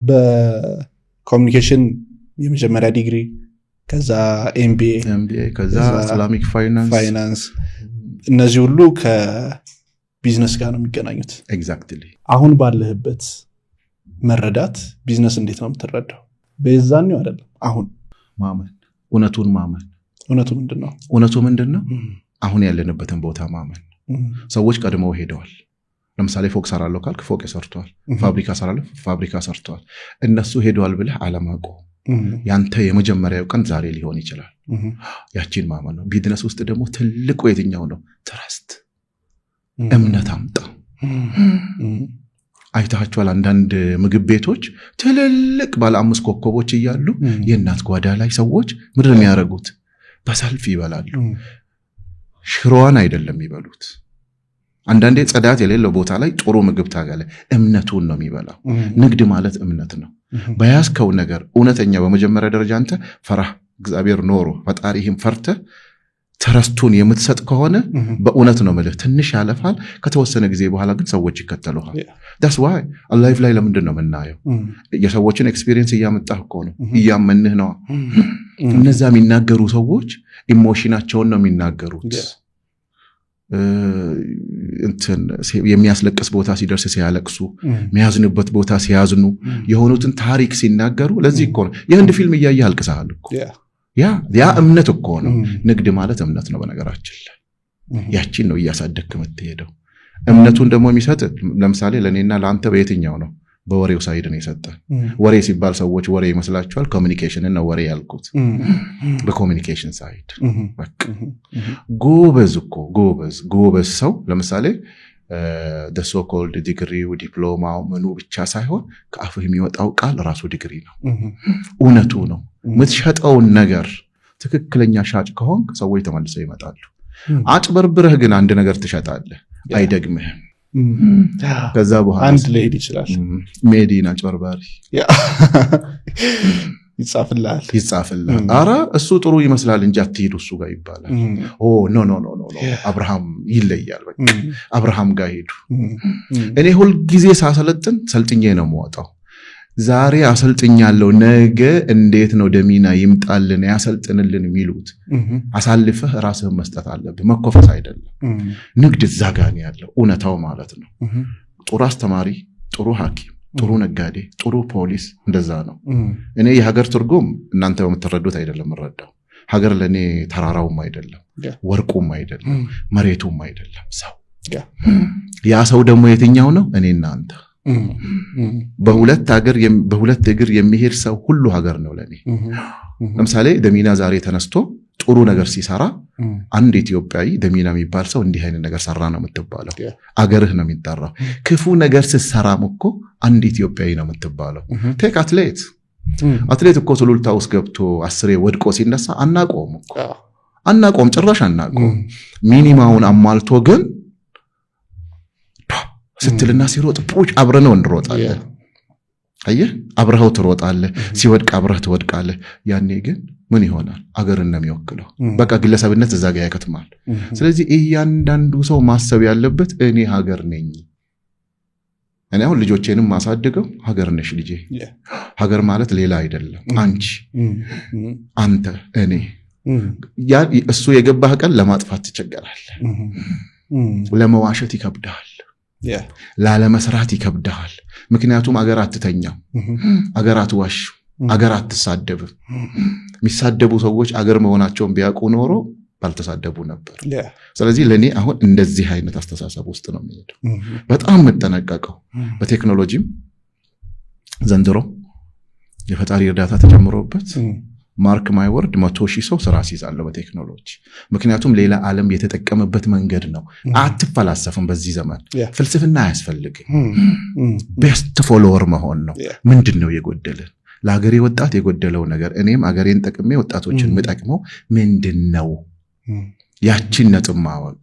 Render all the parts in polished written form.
በ communication የመጀመሪያ ዲግሪ፣ ከዛ MBA፣ MBA፣ ከዛ ከዛ Islamic finance። ፋይናንስ፣ እነዚህ ሁሉ ከቢዝነስ ጋር ነው የሚገናኙት። Exactly። አሁን ባለህበት መረዳት ቢዝነስ እንዴት ነው የምትረዳው? በዛኔው አይደለም፣ አሁን። ማመን፣ እውነቱን ማመን። እውነቱ ምንድን ነው? እውነቱ ምንድን ነው? አሁን ያለንበትን ቦታ ማመን። ሰዎች ቀድመው ሄደዋል። ለምሳሌ ፎቅ ሰራለሁ ካልክ ፎቅ ሰርተዋል። ፋብሪካ ሰራለሁ፣ ፋብሪካ ሰርተዋል። እነሱ ሄደዋል ብለህ አለማቆም። ያንተ የመጀመሪያው ቀን ዛሬ ሊሆን ይችላል። ያቺን ማመን ነው። ቢዝነስ ውስጥ ደግሞ ትልቁ የትኛው ነው? Trust፣ እምነት አምጣ። አይታችኋል። አንዳንድ ምግብ ቤቶች ትልልቅ ባለ አምስት ኮከቦች እያሉ የእናት ጓዳ ላይ ሰዎች ምንድን ነው የሚያደርጉት? በሰልፍ ይበላሉ። ሽሮዋን አይደለም የሚበሉት። አንዳንዴ ጽዳት የሌለው ቦታ ላይ ጥሩ ምግብ ታገኛለህ። እምነቱን ነው የሚበላው። ንግድ ማለት እምነት ነው። በያዝከው ነገር እውነተኛ፣ በመጀመሪያ ደረጃ አንተ ፈራህ እግዚአብሔር ኖሮ ፈጣሪህን ፈርተህ trust ኡን የምትሰጥ ከሆነ በእውነት ነው የምልህ ትንሽ ያለፋል። ከተወሰነ ጊዜ በኋላ ግን ሰዎች ይከተሉሃል። That's why live ላይ ለምንድን ነው የምናየው? የሰዎችን experience እያመጣህ እኮ ነው፣ እያመንህ ነዋ። እነዛ የሚናገሩ ሰዎች emotion ኣቸውን ነው የሚናገሩት። እንትን የሚያስለቅስ ቦታ ሲደርስ ሲያለቅሱ፣ የሚያዝኑበት ቦታ ሲያዝኑ፣ የሆኑትን ታሪክ ሲናገሩ። ለዚህ እኮ ነው የህንድ ፊልም እያየህ አልቅሰሃል እኮ። ያ እምነት እኮ ነው። ንግድ ማለት እምነት ነው። በነገራችን ላይ ያቺን ነው እያሳደግክ የምትሄደው። እምነቱን ደግሞ የሚሰጥ ለምሳሌ ለእኔና ለአንተ በየትኛው ነው? በወሬው side ነው የሰጠ። ወሬ ሲባል ሰዎች ወሬ ይመስላቸዋል። Communication ን ነው ወሬ ያልኩት። በ communication side በቃ ጎበዝ እኮ፣ ጎበዝ ጎበዝ ሰው ለምሳሌ so called ዲግሪው፣ ዲፕሎማው፣ ምኑ ብቻ ሳይሆን ከአፍህ የሚወጣው ቃል ራሱ ዲግሪ ነው። እውነቱ ነው። የምትሸጠውን ነገር ትክክለኛ ሻጭ ከሆንክ ሰዎች ተመልሰው ይመጣሉ። አጭበርብረህ ግን አንድ ነገር ትሸጣለህ፣ አይደግምህም። ከዛ በኋላ አንድ ሊሄድ ይችላል። ሜዲን አጭበርባሪ። ይጻፍልሃል። ይጻፍልሃል። አረ እሱ ጥሩ ይመስላል እንጂ አትሂዱ እሱ ጋር ይባላል። Oh, no, no, no, no፣ አብርሃም ይለያል። በቃ አብርሃም ጋር ሂዱ። እኔ ሁልጊዜ ሳሰለጥን ሰልጥኜ ነው የምወጣው። ዛሬ አሰልጥኛለሁ፣ ነገ እንዴት ነው ደሚና ይምጣልን ያሰልጥንልን የሚሉት? አሳልፈህ ራስህን መስጠት አለብህ። መኮፈስ አይደለም። ንግድ እዛ ጋ ነው ያለው እውነታው ማለት ነው። ጥሩ አስተማሪ፣ ጥሩ ሐኪም፣ ጥሩ ነጋዴ፣ ጥሩ ፖሊስ እንደዛ ነው። እኔ የሀገር ትርጉም እናንተ በምትረዱት አይደለም የምረዳው። ሀገር ለእኔ ተራራውም አይደለም፣ ወርቁም አይደለም፣ መሬቱም አይደለም፣ ሰው። ያ ሰው ደግሞ የትኛው ነው? እኔ እናንተ። በሁለት እግር የሚሄድ ሰው ሁሉ ሀገር ነው ለእኔ። ለምሳሌ ደሚና ዛሬ ተነስቶ ጥሩ ነገር ሲሰራ አንድ ኢትዮጵያዊ ደሚና የሚባል ሰው እንዲህ አይነት ነገር ሰራ ነው የምትባለው። አገርህ ነው የሚጠራው። ክፉ ነገር ስትሰራም እኮ አንድ ኢትዮጵያዊ ነው የምትባለው። Take አትሌት፣ አትሌት እኮ ሱሉልታ ውስጥ ገብቶ 10 ወድቆ ሲነሳ አናቆም እኮ፣ አናቆም፣ ጭራሽ አናቆም። ሚኒማውን አሟልቶ ግን ስትልና ሲሮጥ ፑች አብረነው እንሮጣለን። አየህ፣ አብረኸው ትሮጣለህ። ሲወድቅ አብረህ ትወድቃለህ። ያኔ ግን ምን ይሆናል? አገርን ነው የሚወክለው። በቃ ግለሰብነት እዛ ጋ ያከትማል። ስለዚህ እያንዳንዱ ሰው ማሰብ ያለበት እኔ ሀገር ነኝ። እኔ አሁን ልጆቼንም ማሳድገው ሀገር ነሽ ልጄ። ሀገር ማለት ሌላ አይደለም፣ አንቺ፣ አንተ፣ እኔ። እሱ የገባህ ቀን ለማጥፋት ትቸገራለህ፣ ለመዋሸት ይከብድሃል፣ ላለመስራት ይከብድሃል። ምክንያቱም አገር አትተኛም፣ አገር አትዋሽም፣ አገር አትሳደብም። የሚሳደቡ ሰዎች አገር መሆናቸውን ቢያውቁ ኖሮ ባልተሳደቡ ነበር። ስለዚህ ለእኔ አሁን እንደዚህ አይነት አስተሳሰብ ውስጥ ነው የሚሄደው። በጣም የምጠነቀቀው በቴክኖሎጂም ዘንድሮ የፈጣሪ እርዳታ ተጨምሮበት mark my word 100,000 ሰው ስራ አስይዛለሁ በቴክኖሎጂ። ምክንያቱም ሌላ ዓለም የተጠቀመበት መንገድ ነው። አትፈላሰፍም። በዚህ ዘመን ፍልስፍና አያስፈልግም። Best follower መሆን ነው። ምንድን ነው የጎደልን? ለሀገሬ ወጣት የጎደለው ነገር፣ እኔም አገሬን ጠቅሜ ወጣቶችን የምጠቅመው ምንድን ነው? ያቺን ነጥብ ማወቅ።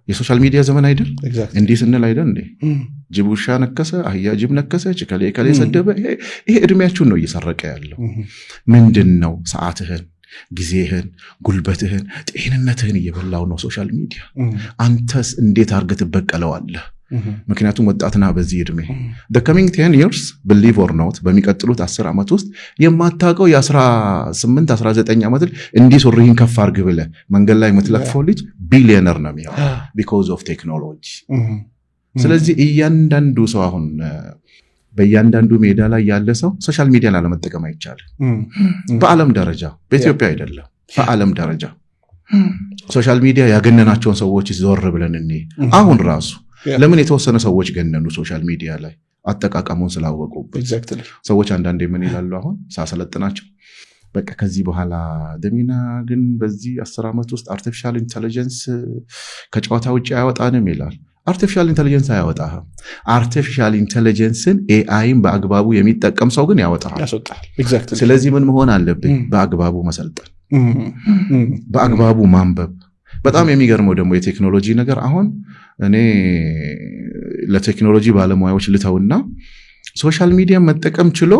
የ social media ዘመን አይደል? እንዲህ ስንል አይደል እንዴ? ጅብ ውሻ ነከሰ፣ አህያ ጅብ ነከሰ፣ እከሌ እከሌ ሰደበ። ይሄ እድሜያችሁን ነው እየሰረቀ ያለው። ምንድን ነው ሰዓትህን፣ ጊዜህን፣ ጉልበትህን፣ ጤንነትህን እየበላው ነው social media። አንተስ እንዴት አድርገህ ትበቀለዋለህ? ምክንያቱም ወጣትና በዚህ እድሜ coming 10 years, believe or not፣ በሚቀጥሉት 10 ዓመት ውስጥ የማታውቀው የ18 19 ዓመት እንዲህ ሱሪህን ከፍ አድርግ ብለህ መንገድ ላይ የምትለክፈው ልጅ ቢሊዮነር ነው የሚሆነው because of technology። ስለዚህ እያንዳንዱ ሰው አሁን በእያንዳንዱ ሜዳ ላይ ያለ ሰው social media ን አለመጠቀም አይቻልም። በዓለም ደረጃ፣ በኢትዮጵያ አይደለም፣ በዓለም ደረጃ social media ያገነናቸውን ሰዎች ዞር ብለን እኔ አሁን ራሱ ለምን የተወሰነ ሰዎች ገነኑ? Social media ላይ አጠቃቀሙን ስላወቁበት። ሰዎች አንዳንዴ ምን ይላሉ? አሁን ሳሰለጥናቸው በቃ ከዚህ በኋላ ደሚና ግን በዚህ 10 ዓመት ውስጥ artificial intelligence ከጨዋታ ውጭ አያወጣንም ይላል። Artificial intelligence አያወጣህም። Artificial intelligence ን AI ን በአግባቡ የሚጠቀም ሰው ግን ያወጣሃል። ስለዚህ ምን መሆን አለብኝ? በአግባቡ መሰልጠን፣ በአግባቡ ማንበብ። በጣም የሚገርመው ደግሞ የቴክኖሎጂ ነገር አሁን እኔ ለቴክኖሎጂ ባለሙያዎች ልተውና social media መጠቀም ችሎ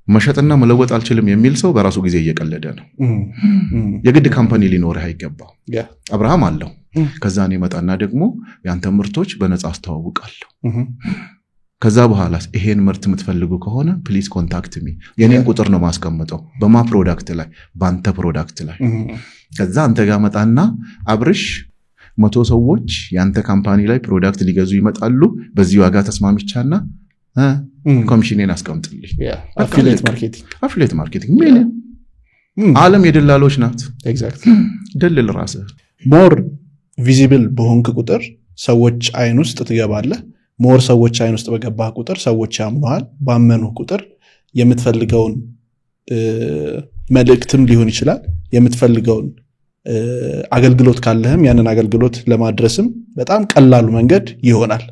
መሸጥና መለወጥ አልችልም የሚል ሰው በራሱ ጊዜ እየቀለደ ነው። የግድ company ሊኖርህ አይገባም። አብርሃም አለው። ከዛ እኔ መጣና ደግሞ የአንተ ምርቶች በነፃ አስተዋውቃለሁ። ከዛ በኋላ ይሄን ምርት የምትፈልጉ ከሆነ please contact me፣ የኔን ቁጥር ነው ማስቀምጠው። በማ product ላይ? በአንተ product ላይ። ከዛ አንተ ጋር መጣና አብርሽ፣ 100 ሰዎች የአንተ company ላይ product ሊገዙ ይመጣሉ። በዚህ ዋጋ ተስማምቻና ኮሚሽኔን አስቀምጥልኝ። Affiliate marketing። Affiliate marketing። ምን ዓለም የደላሎች ናት። ደልል ራስህ። More visible በሆንክ ቁጥር ሰዎች አይን ውስጥ ትገባለህ። More ሰዎች አይን ውስጥ በገባህ ቁጥር ሰዎች ያምኑሃል። ባመኑህ ቁጥር የምትፈልገውን መልእክትም ሊሆን ይችላል፣ የምትፈልገውን አገልግሎት ካለህም ያንን አገልግሎት ለማድረስም በጣም ቀላሉ መንገድ ይሆናል።